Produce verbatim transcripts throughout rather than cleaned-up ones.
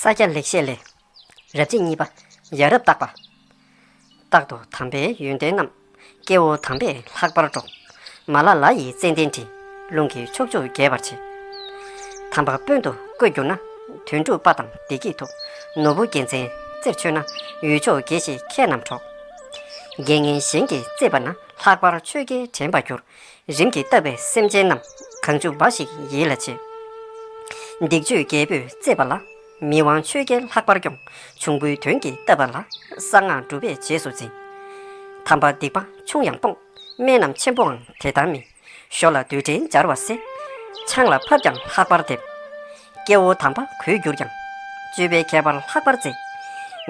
ས་སྐྱ་ལེགས་བཤད་ལས། རབ་བྱེད་གཉིས་པ། ཡ་རབས་བརྟག་པ། རྟག་ཏུ་དམ་པའི་ཡོན་ཏན་རྣམས། སྐྱེ་བོ་དམ་པས་ལྷག་པར་སྒྲོགས། མ་ལ་ལ་ཡི་ཙན་དན་དྲི། རླུང་གིས་ཕྱོགས་བཅུ་རྒྱས་པར་བྱེད། དམ་པ་དཔོན་དུ་བསྐོས་གྱུར་ན། དོན་གྲུབ་པ་དང་བདེ་སྐྱིད་ཐོབ། ནོར་བུ་རྒྱལ་མཚན་རྩེར་མཆོད་ན། ཡུལ་ཕྱོགས་དགེ་བཤེས་མཁས་རྣམས་འཕྲོག། རྒྱལ་ངན་གཞན་གྱིས་གཙེས་པ་ན། ལྷག་པར་ཆོས་རྒྱལ་དྲན་པར་འགྱུར། རིམ་གྱིས་བཏབ་པའི་སེམས་ཅན་རྣམས། གང་བྱུང་འབའ་ཞིག་ཡིད་ལ་བྱེད། སྡིག་སྤྱོད་རྒྱལ་པོས་གཙེས་པ་ལ། མི་དབང་ཆོས་རྒྱལ་ལྷག་པར་སྐྱོང་། འབྱུང་པོའི་དོན་གྱིས་བཏབ་པ་ལ། གསང་སྔགས་སྒྲུབ་པའི་རྗེས་སུ་འཛིན། དམ་པ་སྡིག་པ་ཆུང་ཡང་སྤོང་། དམན་རྣམས་ཆེན་པོའང་དེ་ལྟར་མིན། ཞོ་ལ་རྡུལ་ཕྲན་འབྱར་བ་བསྲེ། ཆང་ལ་ཕབ་ཀྱང་ལྷག་པར་འདེབས། སྐྱེ་བོ་དམ་པ་གུས་གྱུར་ཀྱང་། སྤྱོད་པའི་ཁྱད་པར་ལྷག་པར་མཛེས།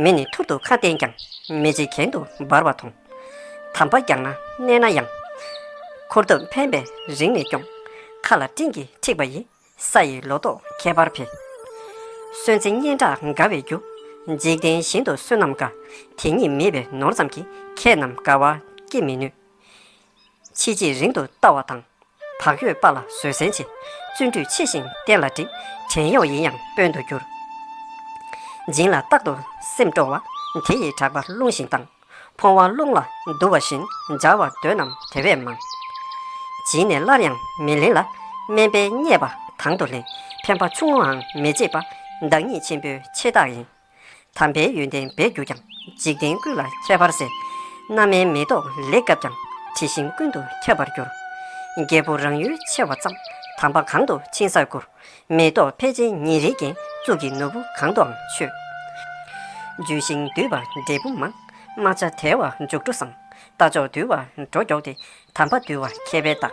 མི་ནི་ཐུར་དུ་ཁ་བསྟན་ཀྱང་། མི་བྱེད་གྱེན་དུ་འབར་བ་མཐོང་། དམ་པ་རྒྱང་ན་གནས་ན་ཡང་། འཁོར་འདབ་ཕན་པས་རིང་ནས་སྐྱོང་། མཁའ་ལ་སྤྲིན་གྱིས་འཁྲིགས་པ་ཡི། ས་ཡི་ལོ་ཏོག་ཁྱད་པར་འཕེལ། སོན་རྩི་སྙན་གྲགས་དགའ་བའི་རྒྱུ། འཇིག་རྟེན་བཞིན་དུ་བསོད་ནམས་དགའ། དེ་ཉིད་མེད་པའི་ནོར་ཙམ་གྱིས། མཁས་རྣམས་དགའ་བ་སྐྱེ་མི་ནུས། ཕྱི་རྗེས་རིང་དུ་ལྟ་བ་དང་། བག་ཡོད་པ་ལ་བཟོད་བསྲན་ཆེ། བརྩོན་འགྲུས་ཆེ་ཞིང་བསྟན་ལ་འགྲིག། བྲན་གཡོག་ཡིན་ཡང་དཔོན་དུ་འགྱུར། སྦྱིན་ལ་རྟག་ཏུ་སེམས་སྤྲོ་བ། དེ་ཡི་གྲགས་པ་རླུང་བཞིན་ལྡང་། ཕོངས་པ་རླུང་ལ་འདུ་བ་བཞིན། སྦྱར་བ་འདོད་རྣམས་དེ་བས་མང་། བྱིན་ནས་སླར་ཡང་མི་ལེན་ལ། དམན་པས་བརྙས་པ་དང་དུ་ལེན། ཕན་པ་ཆུང་ངུའང་མི་བརྗེད་པ། བདག་ཉིད་ཆེན་པོའི་ཆེ་རྟགས་ཡིན། དམ་པའི་ཡོན་ཏན་སྦས་གྱུར་ཀྱང་། འཇིག་རྟེན་ཀུན་ལ་ཁྱད་པར་གསལ། སྣ་མིན་མེ་ཏོག་ལེགས་བཀབ་ཀྱང་། དྲི་ཞིམ་ཀུན་ཏུ་ཁྱབ་པར་འགྱུར། རྒྱལ་པོ་རང་ཡུལ་ཆེ་བ་ཙམ། དམ་པ་གང་དུ་ཕྱིན་སར་བཀུར། མེ་ཏོག་ཕལ་ཆེར་ཉིན་རེ་བརྒྱན། གཙུག་གི་ནོར་བུ་གང་དུའང་མཆོད། ལྗོན་ཤིང་འདུས་པ་འབྲས་བུ་མང་། རྨ་བྱ་དལ་བ་མཇུག་སྒྲོ་བཟང་། རྟ་མཆོག་འདུལ་བ་འགྲོ་མགྱོགས་ཏེ། དམ་པ་འདུལ་བ་མཁས་པའི་རྟགས།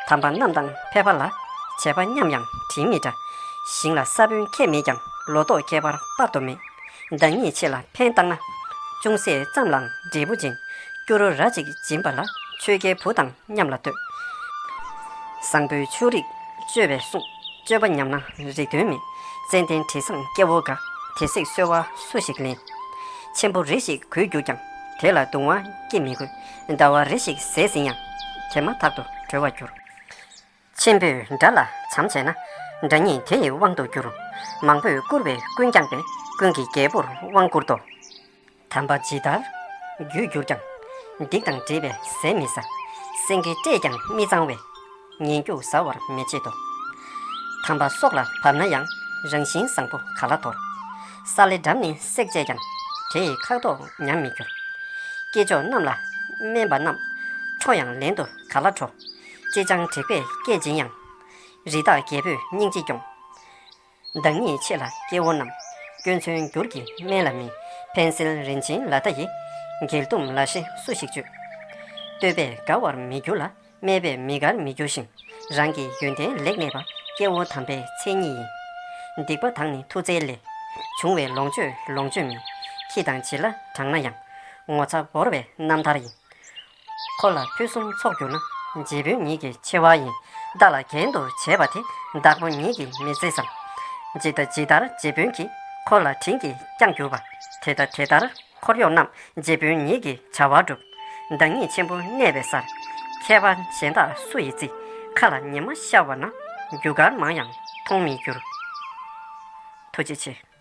དམ་པ་རྣམས་དང་ཕལ་པ་ལ། བྱེད་པ་མཉམ་ཡང་དྲིན་མི་འདྲ། ཞིང་ལ་ས་བོན་ཁྱད་མེད་ཀྱང་། ལོ་ཏོག་ཁྱད་པར་དཔག་ཏུ་མེད། བདག་ཉིད་ཆེ་ལ་ཕན་བཏགས་ན། ཅུང་ཟད་ཙམ་ལའང་འབྲས་བུ་འབྱིན། སྐྱུ་རུ་ར་གཅིག་སྦྱིན་པ་ལ། ཆོས་རྒྱལ་བུ་དང་མཉམ་ལ་བསྟོད། བཟང་པོའི་ཕྱུགས་རིགས་སྤྱོད་པས་སྲུང་། སྤྱོད་པ་ཉམས་ན་རིགས་དོན་མེད། ཙན་དན་དྲི་བཟང་སྐྱེ་བོ་དགའ། དེ་སྲིད་གསོལ་བ་སུ་ཞིག་ལེན། ཆེན་པོ་རེ་ཞིག་གུས་གྱུར་ཀྱང་། དེ་ལ་གདུང་བ་སྐྱེ་མི་དགོས། ཟླ་བ་རེ་ཞིག་ཟད་ཟིན་ཡང་། དེ་མ་ཐག་ཏུ་གྲོལ་བར་འགྱུར། ཆེན་པོས་དགྲ་ལ་བྱམས་བྱས་ན། དགྲ་ཉིད་དེ་ཡི་དབང་དུ་འགྱུར། མང་པོས་བཀུར་བས་ཀུན་བསྐྱངས་པས། ཀུན་གྱིས་རྒྱལ་པོར་དབང་བསྐུར་ཏོ། དམ་པ་ཇི་ལྟར་གུས་གྱུར་ཀྱང་། སྡིག་དང་འདྲེས་པའི་ཟས་མི་ཟ། སེང་གེ་བཀྲེས་ཀྱང་མི་གཙང་བས། ངན་སྐྱུགས་ཟ་བར་མི་བྱེད་དོ། དམ་པ་སྲོག་ལ་བབ་ན་ཡང་། རང་བཞིན་བཟང་པོ་ག་ལ་འདོར། ས་ལེ་སྦྲམ་ནི་བསྲེགས་བཅད་ཀྱང་། དེ་ཡི་ཁ་དོག་ཉམས་མི་འགྱུར། སྐྱེས་མཆོག་རྣམས་ལ་དམན་པ་རྣམས། ཁྲོ་ཡང་ལན་དུ་ག་ལ་ཁྲོ། ཅེ་སྤྱང་དྲེགས་པས་སྐད་འབྱིན་ཡང་། རི་དྭགས་རྒྱལ་པོས་སྙིང་རྗེ་སྐྱོང་། བདག་ཉིད་ཆེ་ལ་སྐྱེ་བོ་རྣམས། སྐྱོན་མཚོན་འགྱུར་གྱི་དམན་ལ་མིན། ཕན་སེལ་རིན་ཆེན་ལ་ལྟ་ཡི། འགལ་འདུམ་ལ་ཞེན་སུ་ཞིག་སྤྱོད། བསྟོད་པས་དགའ་བར་མི་འགྱུར་ལ། སྨད་པས་མི་དགར་མི་འགྱུར་ཞིང་། རང་གི་ཡོན་ཏན་ལེགས་གནས་པ། སྐྱེ་བོ་དམ་པའི་མཚན་ཉིད་ཡིན། སྡིག་པ་དག་ནི་མཐུ་རྩལ་ལས། བྱུང་བའི་ལོངས་སྤྱོད་ལོངས་སྤྱོད་མིན། ཁྱི་དང་བྱི་ལ་འགྲངས་ན་ཡང་། ངོ་ཚ་བོར་བའི་རྣམ་ཐར་ཡིན། འཁོར་ལ་ཕུན་སུམ་ཚོགས་གྱུར་ན། རྗེ་དཔོན་ཉིད་ཀྱི་ཆེ་བ་ཡིན། བདག་ལ་གྱེན་དུ་བྱས་པ་དེ། བདག་པོ་ཉིད་ཀྱིས་མི་བརྩི་བསམ། ཇི་ལྟ་ཇི་ལྟར་རྗེ་དཔོན་གྱིས། འཁོར་ལ་དྲིན་གྱིས་བསྐྱངས་གྱུར་པ། དེ་ལྟ་དེ་ལྟར་འཁོར་གཡོག་རྣམས། རྗེ་དཔོན་ཉིད་ཀྱི་བྱ་བ་བསྒྲུབ། བདག་ཉིད་ཆེན་པོ་གནས་པའི་སར། མཁས་པ་གཞན་དག་སུ་ཡིས་བརྩི། མཁའ་ལ་ཉི་མ་ཤར་བ་ན། རྒྱུ་སྐར་མང་ཡང་མཐོང་མི་འགྱུར། ཐུགས་རྗེ་ཆེ།